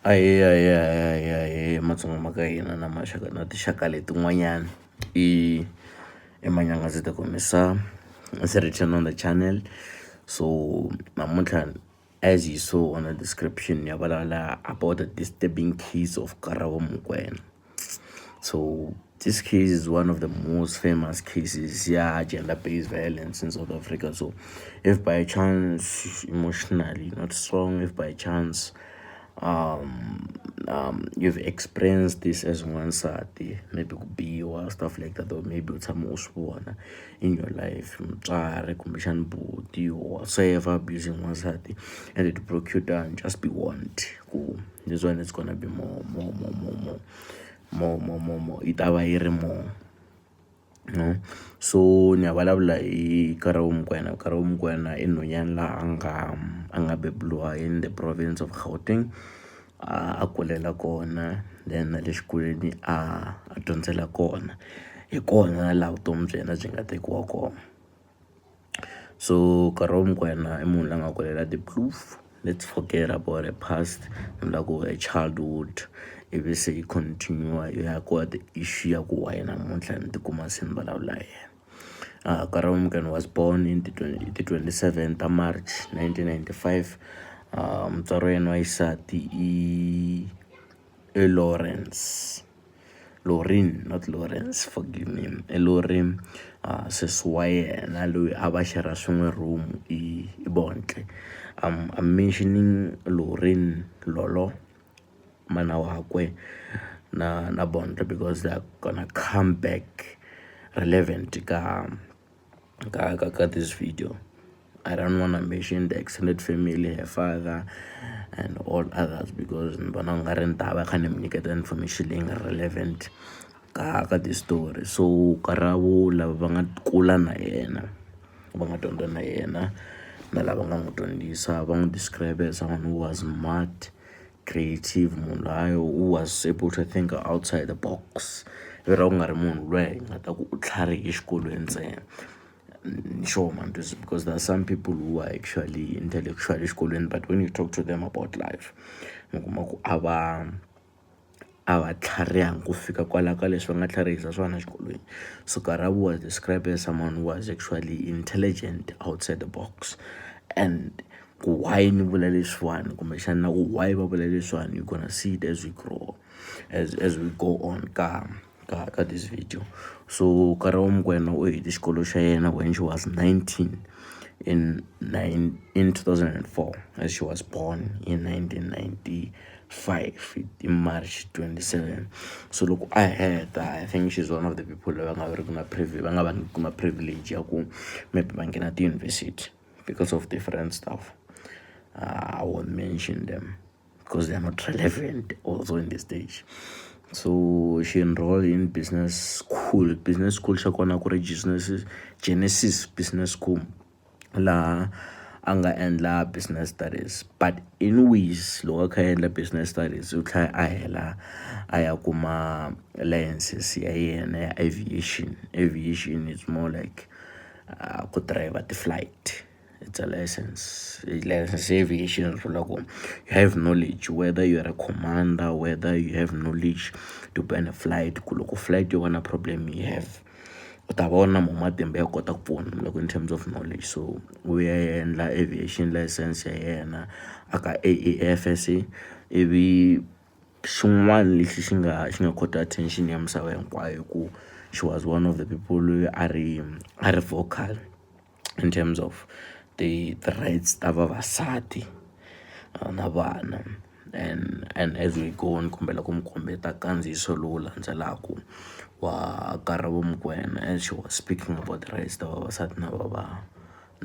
Ahee, ahee, ahee, ahee, ahee matsonga ma ka hina na maxaka na tinxaka letin'wanyana i i Manyangatsi the Commissar is written on the channel. So namuntlha, as you saw on the description, ya vulavula about the disturbing case of Karabo Mokoena. So this case is one of the most famous cases, yeah, gender-based violence in South Africa. So if by chance emotionally not strong, if by chance you've experienced this as n'wansati, maybe ku biwa, stuff like that, or maybe u tshama u swi vona in your life, mutswari kumbexani buti or whatsoever abusing n'wansati and it broke you down, just be warned ku this one is gonna be more, more, more, more, more, more, more, more, more, yi ta va yi ri more, no? So ni ya vulavula hi Karabo Mokoena. Karabo Mokoena i nhwanyana laha a nga beburiwa in the province of Gauteng, a kulela kona, then na le xikolweni a dyondzela kona, hi kona laha vutomi bya yena byi nga tekiwa kona. So Karabo Mokoena i munhu la nga kulela Diepkloof. Let's forget about her past, ni vula ku her childhood, ivi se yi continue ya ku the issue ya ku why namuntlha ni tikuma se ni vulavula hi yena. Karabo Mokoena was born in ti 27 ta March 1995. Mutswari wa yena wa xisati i Lawrence, Lorin, not Lawrence, forgive me, i Lorin. Sesi wa yena loyi a va share swin'we room i Bontle. I'm mentioning Lorin, Lolo, mana wakwe na Bontle because they are gonna come back relevant ka this video. I don't wanna mention the extended family, her father and all others, because ni vona ku nga ri ni ta va kha ni mi nyiketa information leyi nga relevant ka this story. So Karabo, lava va nga kula na yena, va nga dyondza na yena, na lava nga n'wi dyondzisa, va n'wi describe as someone who was smart, creative, munhu loyi who was able to think outside the box, lero ku nga ri munhu luya hi nga ta ku u tlharihe exikolweni ntsena. Ni sure man, because there are some people who are actually intellectual exikolweni, but when you talk to them about life, mi kuma ku a va tlharihangi ku fika kwala ka leswi va nga tlharihisa swona exikolweni. So Karabo was described as someone who was actually intelligent outside the box. And ku why ni vula leswiwani, kumbexana na ku why va vula leswiwani, you gonna see it as we grow, as we go on ka this video. So Karabo Mokoena u hete xikolo xa yena when she was 19 in 2004, as she was born in 1995 in March 27. So loko a heta, I think she's one of the people lava nga ri ku na va nga va kuma privilege ya ku maybe va nghena ti-university because of different stuff. I won't mention them because they are not relevant also in this stage. So she enrolled in business school. Business school xa kona ku ri Genesis Business School, laha a nga endla business studies. But anyways, loko a kha a endla business studies, u tlhela a hela a ya kuma license ya yena ya aviation. Aviation is more like ku driver ti-flight. It's a license, license ya aviation swi vula ku you have knowledge, whether you are a commander, whether you have knowledge to be on a flight, ku loko flight yo va na problem, you have u ta va u ri na mo matimba ya kota ku pfuna loko in terms of knowledge. So u ya endla aviation license ya yena a ka AAFS. Ivi xin'wana lexi xi nga caught attention ya misava hinkwayo, ku she was one of the people loyi a ri vocal in terms of the rights ta vavasati na vana. And as we go, ni kombela ku mi kombeta nkandziyiso lowu landzelaka wa Karabo Mokoena as she was speaking about the rights ta vavasati na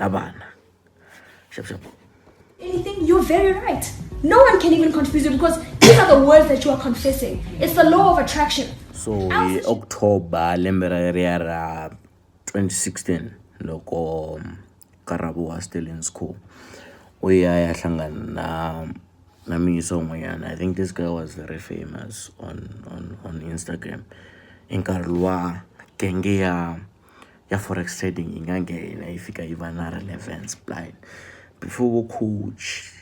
vana. Xap xap. Anything, you're very right. No one can even confuse you because these are the words that you are confessing. It's the law of attraction. So hi October lembe reriya ra 2016, loko Karabo was still in school, u ya hlangana na muyisa un'wanyana. I think this guy was very famous on Instagram i nkarhi luwa genge ya forex trading yi nga nghena yi fika yi va na relevance blind before vo coach.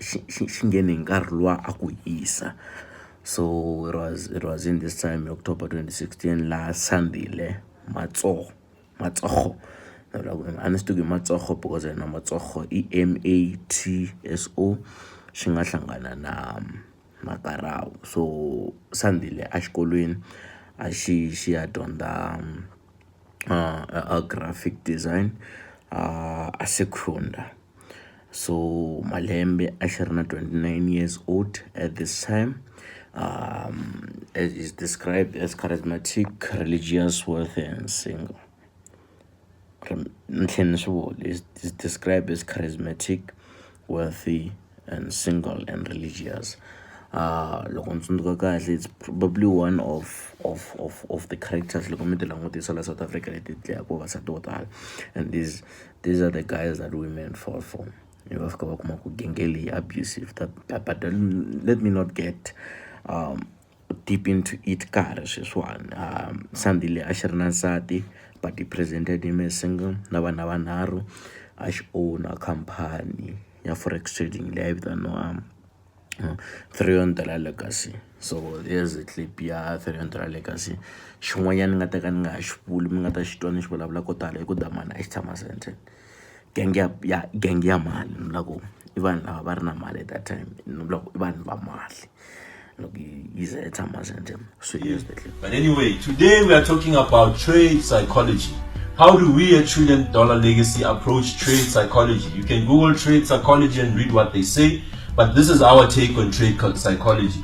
Xi xi xi nghene hi nkarhi luwa a ku hisa so it was in this time October 2016 laha Sandile Matsogo Matsogo a ni swi tivi ku i Matsogo because yena Matsogo i MATSO xi nga hlangana na Karabo. So Sandile a xikolweni a xi xi ya dyondza a graphic design a Secunda. So malembe a xi ri na 29 years old at this time. Is described as charismatic, religious, wealthy and single. Ni tlhela ni swi vula is described as charismatic, wealthy and single and religious. Loko ni tsundzuka kahle, it's probably one of the characters loko mi ti langutisa la South Africa leti dlayaka vavasati vo tala, and these are the guys that women fall for. Va fika va kuma ku genge leyi abusive that, but let me not get deep into it ka ha ri sweswiwani. Sandile a xi ri na nsati, but he presented him as single na vana vanharhu. A xi own-a khampani ya forex trading leyi a yi vitaniwa Trillion Dollar Legacy. So here's a clip ya Trillion Dollar Legacy. Xin'wanyana ni nga ta ka ni nga ha xi vuli, mi nga ta xi twa ni xi vulavula ko tala, i ku Damani a xi tshama Sandton. Genge ya genge ya mali, ni vula ku i vanhu lava va ri na mali at that time, ni vula ku i vanhu va mali loko yi ze yi tshama Sandton. So here's the clip. But anyway, today we are talking about trade psychology. How do we at Trillion Dollar Legacy approach trade psychology? You can Google trade psychology and read what they say, but this is our take on trade psychology.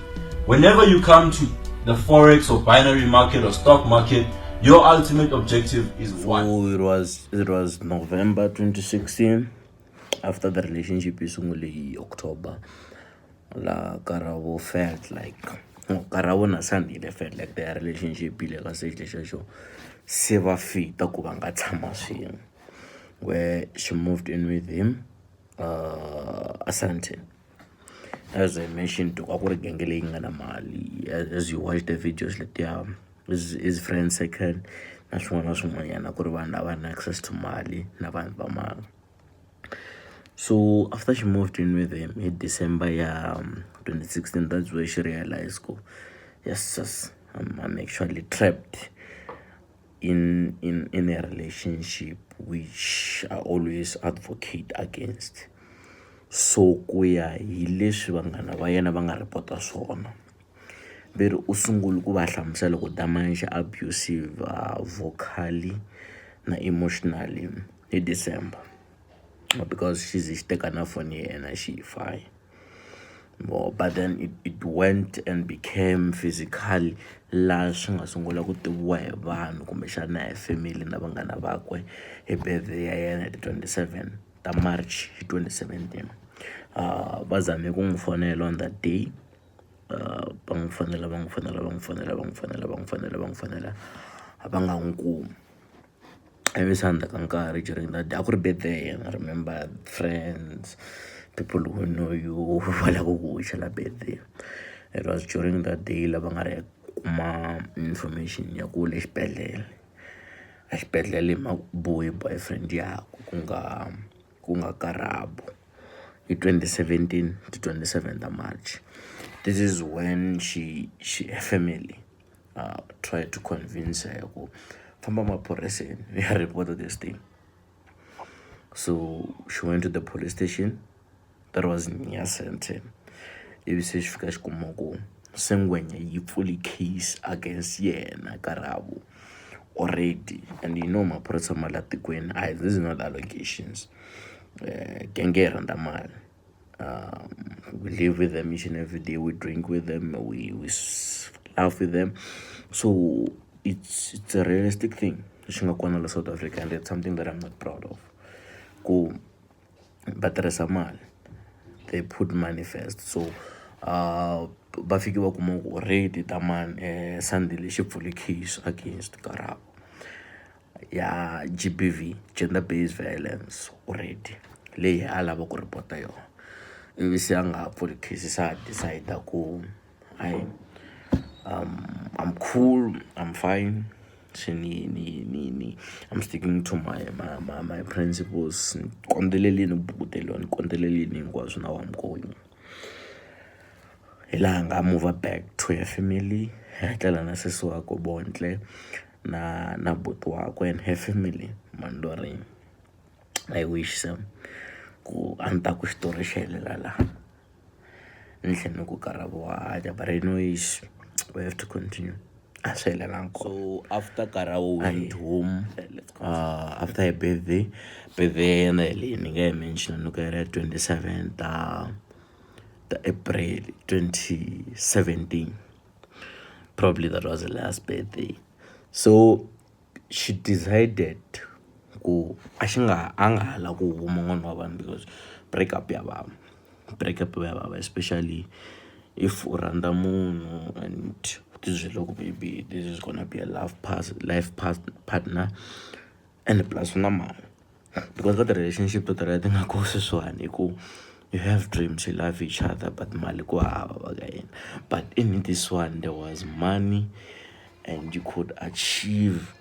Whenever you come to the forex or binary market or stock market, your ultimate objective is what? So it was November 2016, after the relationship yi sungule hi October, la Karabo felt like, no, Karabo na Sandile felt like their relationship yi le ka stage lexiya xo se va fita ku va nga tshama swin'we, where she moved in with him Asante. As I mentioned, a ku ri genge leyi nga na mali. As you watch the videos letiya, his friend second na swin'wana na swin'wanyana, ku ri vanhu lava na access to mali na vanhu va mali. So after she moved in with him hi December ya 2016, that's where she realized ku yes, I'm actually trapped in a relationship which I always advocate against. So ku ya hi leswi vanghana va yena va nga report-a swona, ve ri u sungule ku va hlamusela ku Damani xi abusive vocally na emotionally hi December, because xi ze xi teka na foni ya yena xi yi faya. But then it went and became physical, laha swi nga sungula ku tiviwa hi vanhu kumbexana hi family na vanghana vakwe hi birthday ya yena hi ti 27 ta March hi 2017. Va zame ku n'wi fonela on that day, va n'wi fonela, va n'wi fonela, va n'wi fonela, va n'wi fonela, va n'wi fonela, va n'wi fonela, va nga n'wi kumi. Ivi se endzhaku ka nkarhi, during that day a ku ri birthday ya yena, remember, friends, people who know you va lava ku ku wishela birthday. It was during that day lava nga ri kuma information ya ku le xibedhlele, a xibedhlele hi bohi boyfriend yakwe ku nga Karabo hi 2017 ti 27 ta March. This is when she her family tried to convince her ku famba maphoriseni ya report this thing. So she went to the police station that was near Sandton, ivi se xi fika xi kuma ku se ngwenya yi pfuli case against yena Karabo already. And you know maphorisa ma la tikweni, this is not allegations, genge yi rhandza mali. We live with them each and every day, we drink with them, we laugh with them, so it's a realistic thing lexi nga kona la South Africa, and it's something that I'm not proud of, ku va tirhisa mali, they put money first. So va fike va kuma ku already Damani, Sandile xi pfule case against Karabo ya GBV, gender based violence, already leyi a lava ku report-a yona. Ivi se a nga ha pfuli case, se a decide ku hayi, I'm cool, I'm fine. Se ni ni ni ni I'm sticking to my principles. Ni kondzelelini ku bukuteliwa, ni kondzelelini hinkwaswo, now I'm going. Hi laha a nga move back to her family, a ya tlela na sesi wakwe Bontle na buti wakwe and her family. Mandoreni I wish se ku a ni ta ku xitori xi helela laha, ni tlhela ni ku Karabo wa hanya, but anyways we have to continue. A swi helelangi kona. So after Karabo went home after her birthday, birthday ya yena hi leyi ni nga yi mention ni ku yi ri ya 27 ta April 2017, probably that was the last birthday. So she decided ku a xi nga a nga ha la ku huma n'wana wa vanhu because break up ya vava, break up ya vava, especially if u rhandza munhu and u ti byele ku maybe this is gonna be a love pass life pass partner, and plus u na mali. Because ka ti-relationship to tala leti nga kona sweswiwani i ku you have dreams, you love each other, but mali ku hava va ka yena. But in this one there was money and you could achieve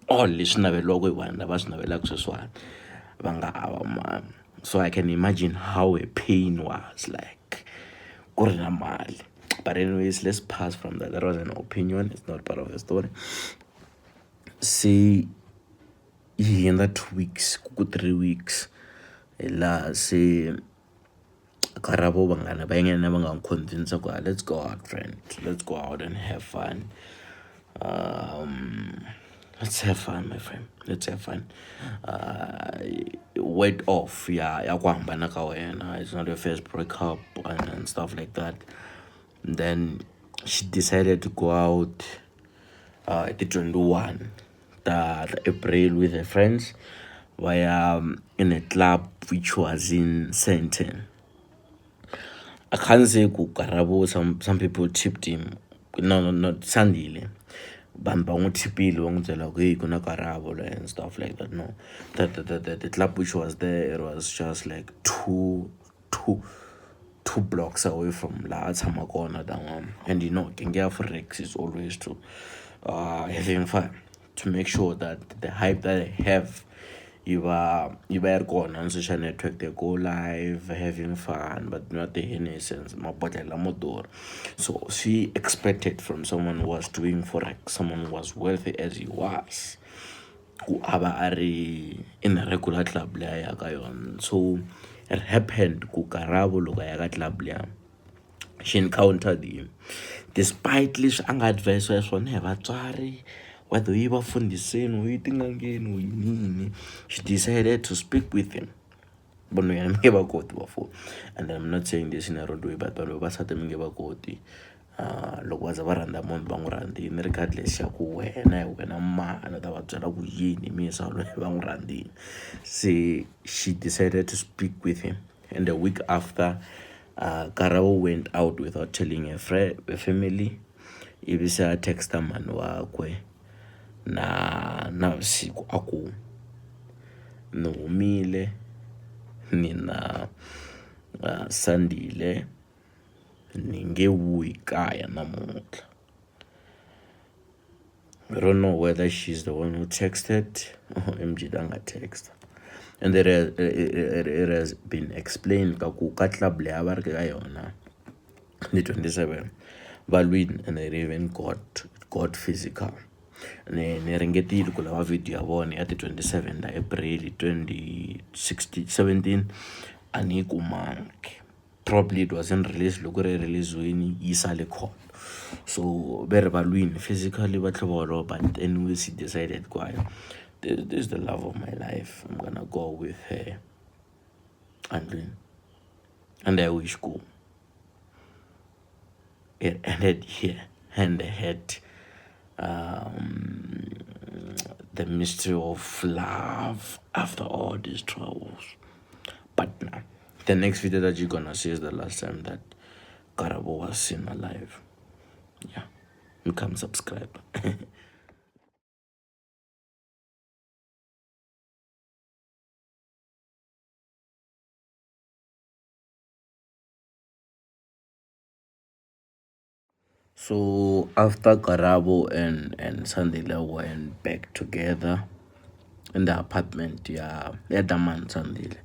all leswi naveliwaka hi vanhu lava swi navelaka sweswiwani, va nga hava mali. So I can imagine how her pain was like ku ri na mali. But anyways, let's pass from that. That was an opinion, it's not part of the story. Se yi hundza 2 weeks ku 3 weeks, hi laha se Karabo vanghana va yena va nga n'wi convince ku let's go out, friend, let's go out and have fun, let's have fun, my friend, let's have fun, word off ya ku hambana ka wena, it's not your first breakup and stuff like that. And then she decided to go out ti 21 ta April with her friends, va ya in a club which was in Sandton. I can't say ku Karabo, some people tipped him. No, not Sandile, vanhu va n'wi tipile va n'wi byela ku hey, ku na Karabo and stuff like that. No, the club which was there, it was just like two blocks away from laha a tshama kona that one. And you know genge ya forex is always to having fun, to make sure that the hype that they have yi va yi ri kona on social network. They go live having fun, but not the innocence mabodhlele lamo durha. So she expected from someone who was doing forex, someone who was wealthy as he was, ku a va a ri in a regular club leyi a ya ka yona. So it happened ku Karabo loko a ya ka club liya, she encountered him, despite leswi a nga advise swona hi vatswari, whether yi va fundhiseni u yi tin'angeni u yini. She decided to speak with him. Vanhu yena mi nge va koti vafo, and I'm not saying this in a rude way, but vanhu vavasati mi nge va koti. Loko va za va rhandza munhu, va n'wi rhandzini regardless ya ku wena hi wena mani, u ta va byela ku yini misa loyi va n'wi rhandzini. Se she decided to speak with him, and a week after, Karabo went out without telling her friend, her family, ivi se a texta mhani wakwe na vusiku a ku ni humile ni na Sandile, ni nge vuyi kaya namuntlha. I don't know whether she's the one who texted or MG a nga text. And it has been explained ka ku ka club leyi a va ri ka yona ni 27 va lwini, and they even got physical. Ni ringetile ku lava video ya vona ya ti 27 ta April 2017, a ni yi kumangi. Probably it wasn't released. Loko ri release-wini yi sale khona. So ve ri va lwini physically, va tlhe va holova, but anyways he decided ku hayi, this is the love of my life, I'm gonna go with her andlwini. And I wish ku it ended here and they had the mystery of love after all these troubles. But now the next video that you're gonna see is the last time that Karabo was seen alive. Yeah, you can subscribe. So after Karabo and Sandile went back together in the apartment ya Daman Sandile,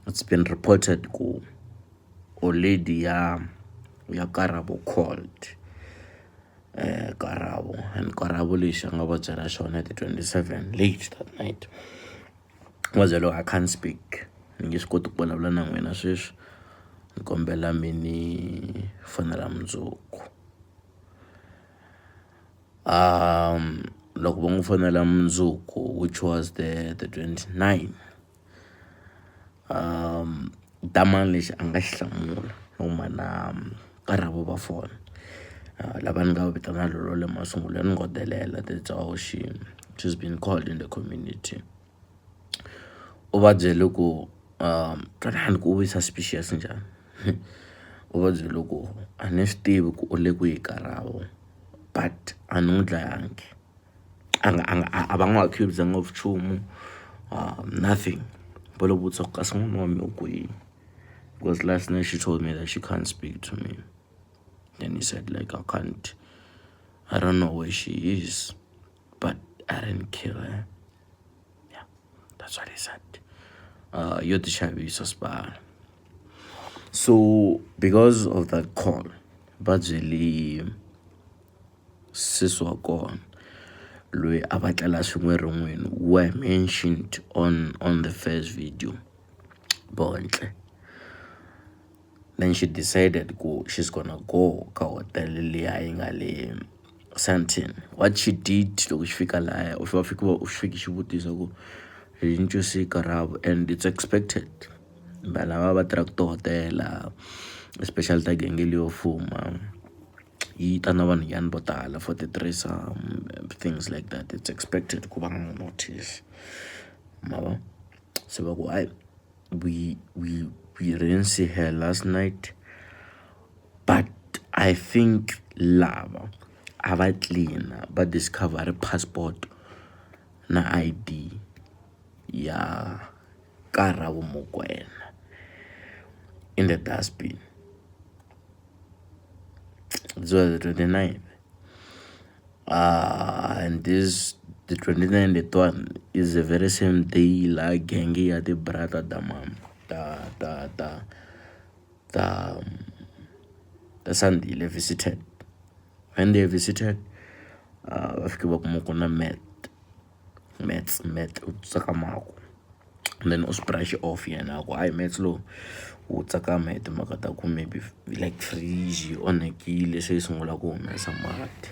it's been reported ku old lady ya Karabo called Karabo, and Karabo lexi a nga va byela xona hi ti 27 late that night va byela, "I can't speak, ni nge swi koti ku vulavula na n'wina sweswi, ni kombela mi ni fonela mundzuku." Loko va n'wi fonela mundzuku, which was the 29, Damani lexi a nga xi hlamula loko mana Karabo va fona, lava ni nga va vitana Lolo masungulweni ni ngo delela, that's how she's been called in the community, u va byele ku, twanani ku u ve suspicious njhani, u va byele ku a ni swi tivi ku u le kwihi Karabo, but a ni n'wi dlayangi. A nga a nga a va n'wi accuse of nchumu, nothing. Va lo vutisa ku kasi n'wana wa mina u kwihi, because last night she told me that she can't speak to me. Then he said like, I can't, I don't know where she is, but I didn't kill her. Yeah, that's what he said. Yo ti xavisa sibala. So because of that call, va byele sesi wa kona loyi a va tlela swin'we rin'wini, were mentioned on the first video, Bontle. Then she decided ku she's gonna go ka hotel liya yi nga le Sandton. What she did, loko xi fika laya, u fika fika u xi fiki xi vutisa ku didn't you see Karabo? And it's expected, vanhu lava va tirhaka tihotela, especially ta genge leyo fuma, yi ta na vanhu yani vo tala for ti-threesome, things like that, it's expected ku va nga n'wi notice ma vo. Se va ku, hayi, we didn't see her last night, but I think lava a va clean va discover passport na ID ya Karabo Mokoena in the dustbin. This was the 29th, and this the 29th, that one is the very same day la genge ya ti-brother ta ta ta ta ta ta Sandile visited. When they visited, va fike va kuma ku na meth mats meth u tsakamaku, and then u swi brush off yena a ku hayi, mats lowu wu tsakama hi timhaka ta ku maybe like fridge yi onhakile, se yi sungula ku humesa mati.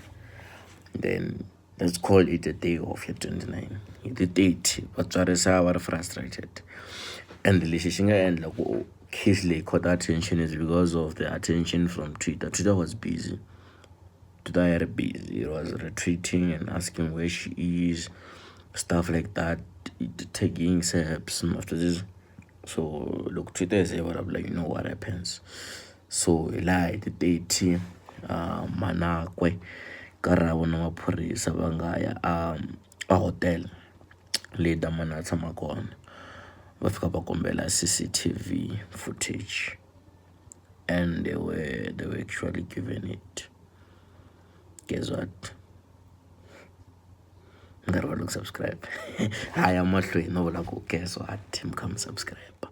Then let's call it a day off ya 29. Hi ti 30 vatswari se a va ri frustrated, and lexi xi nga endla ku case leyi caught attention is because of the attention from Twitter. Twitter was busy. Twitter yi ri busy, it was retweeting and asking where she is, stuff like that, tagging SAPS after this. So loko Twitter se yi vulavula, you know what happens. So hi laha hi ti 30, manakwe Karabo na maphorisa va nga ya a hotel leyi Damani a tshama kona, va fika va kombela CCTV footage, and they were actually given it. Guess what? Nkarhi wa loko subscribe ha ya mahlweni no vula ku guess what, mi kha mi subscribe.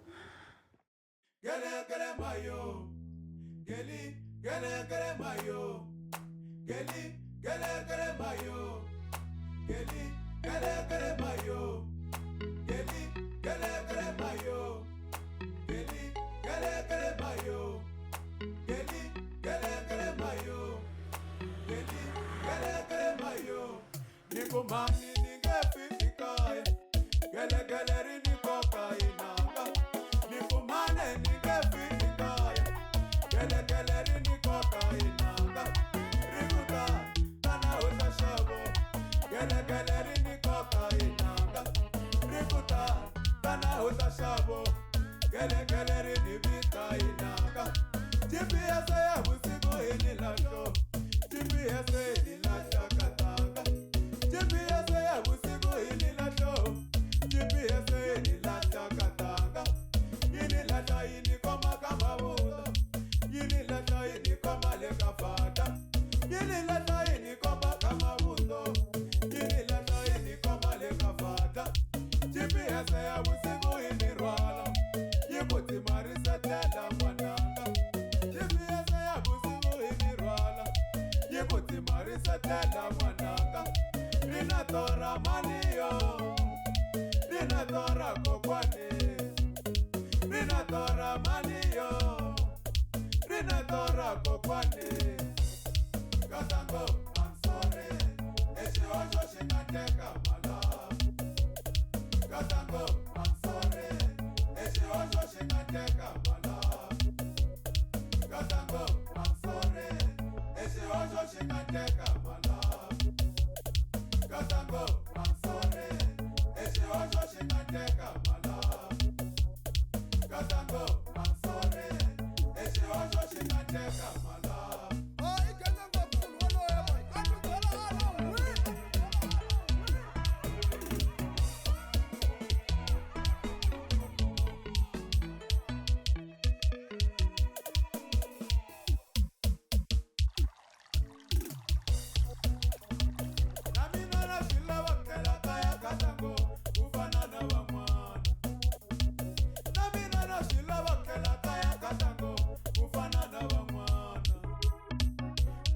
Gele gele mayo, geli gele gele mayo, geli gele gele mayo, geli gele gele mayo, geli gele gele mayo, geli gele gele mayo, geli gele gele mayo, geli gele gele mayo. Nikumani ningefika kaya, gele gele ri nikoka inanga. Nikumane ningefika kaya, gele gele ri nikoka inanga. Rikuta tana uta shabo, gele gele ri nikoka inanga. Rikuta tana uta shabo, gele gele ri nibita inanga. GPS ya busiku inilasho, GPS inilasha katanga. GPS ya busiku inilasho, GPS inilasha katanga. Yinilasha yinikoma kama buda, yinilasha. Yi ku timarisetela n'wananga. Ri na torha mani yo, ri na torha kokwani. Ri na torha mani yo, ri na torha kokwani. Katango, I'm sorry. I xihoxo xi nga teka mala. Katango, I'm sorry. I xihoxo xi nga teka mala. Katango, I'm sorry. I xihoxo xi nga teka mala. Katango, I'm sorry. I xihoxo xi nga teka mala. Katango, I'm sorry. I xihoxo xi nga teka mala. Na mina na swi lava ku tlhela kaya Katango ku fana na van'wana. Na mina na swi lava ku tlhela kaya Katango ku fana na van'wana.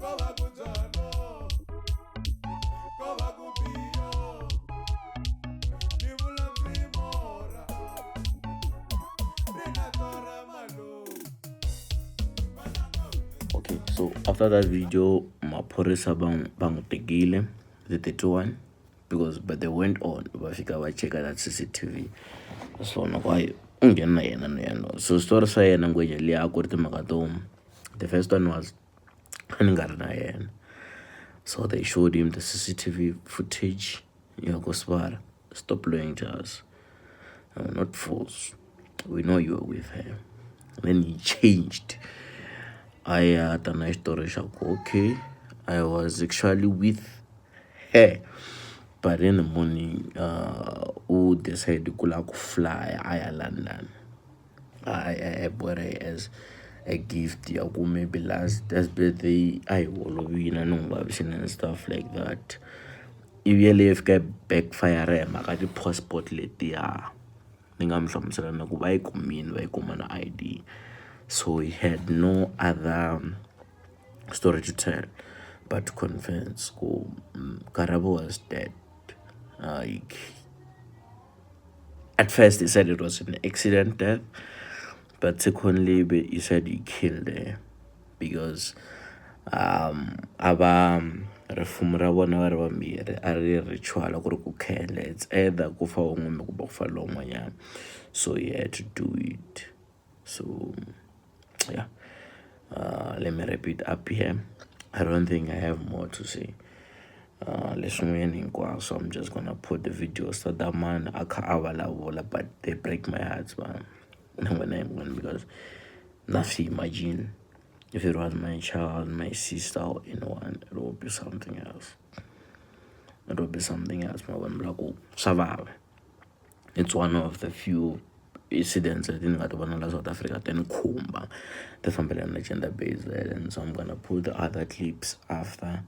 Ko va ku byalo, ko va ku biyo, ni vula Primora, ri na torha malume. Okay, so after that video, maphorisa va n'wi tekile the 31 because but they went on va fika va cheka that CCTV so na ku hayi u nghena na yena no yena. So story swa yena ngwenya liya a ku ri timhaka to the first one was a ni nga ri na yena, so they showed him the CCTV footage ya ku sivara stop lying to us, we're not fools, we know you were with her. Then he changed a ya ta na xitori xa ku okay, I was actually with her, but in the morning u decide ku lava ku fly a ya London. I bought her as a gift ya ku maybe last birthday a hi holovile ni n'wi vavisile and stuff like that. Ivi yeleyo fika yi backfire hi mhaka ti-passport letiya ni nga mi hlamusela na ku va yi kumile va yi kuma na ID, so he had no other story to tell but to confess ku Karabo was dead. At first he said it was an accident death, but secondly he said he killed her because a va rifumo ra vona va ri vambirhi a ri ritual ku ri ku khele, it's either ku fa wun'we kumbe ku fa lowun'wanyana, so he had to do it. So yeah, let me wrap it up here. I don't think I have more to say. Leswin'wanyana hinkwaswo I'm just gonna put the videos ta Damani a kha a vulavula, but they break my heart man na n'wina hinkwenu, because na swi imagine if it was my child, my sister or anyone, it would be something else. It would be something else. Ma vona ku swa vava. It's one of the few incidents leti ni nga ti vona la South Africa ti ni khumba ti fambelana na gender based violence. So I'm gonna put the other clips after,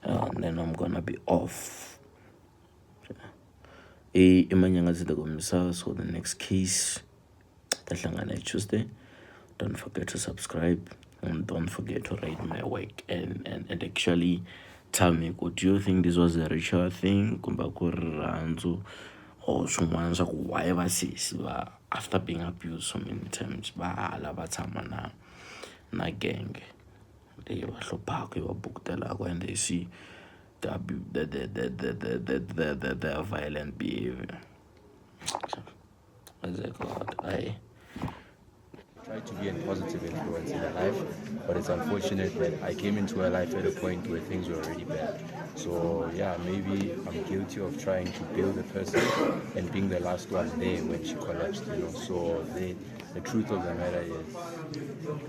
and then I'm gonna be off. I Manyangazi the Komisa. So the next case ta hlangana Tuesday. Don't forget to subscribe and don't forget to rate my work and actually tell me, do you think this was a ritual thing kumbe ku ri rirhandzu or swin'wana swa ku why va sesi va after being abused so many times va hala va tshama na gang leyi va hluphaka yi va bukutelaka and they see the violent behavior. As I got, I tried to be a positive influence in her life, but it's unfortunate that I came into her life at a point where things were already bad. So yeah, maybe I'm guilty of trying to build a person and being the last one there when she collapsed, you know. So the truth of the matter is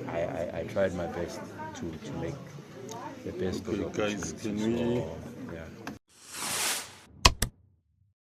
I tried my best to make the best of the Okay, guys, opportunity. can we So, yeah.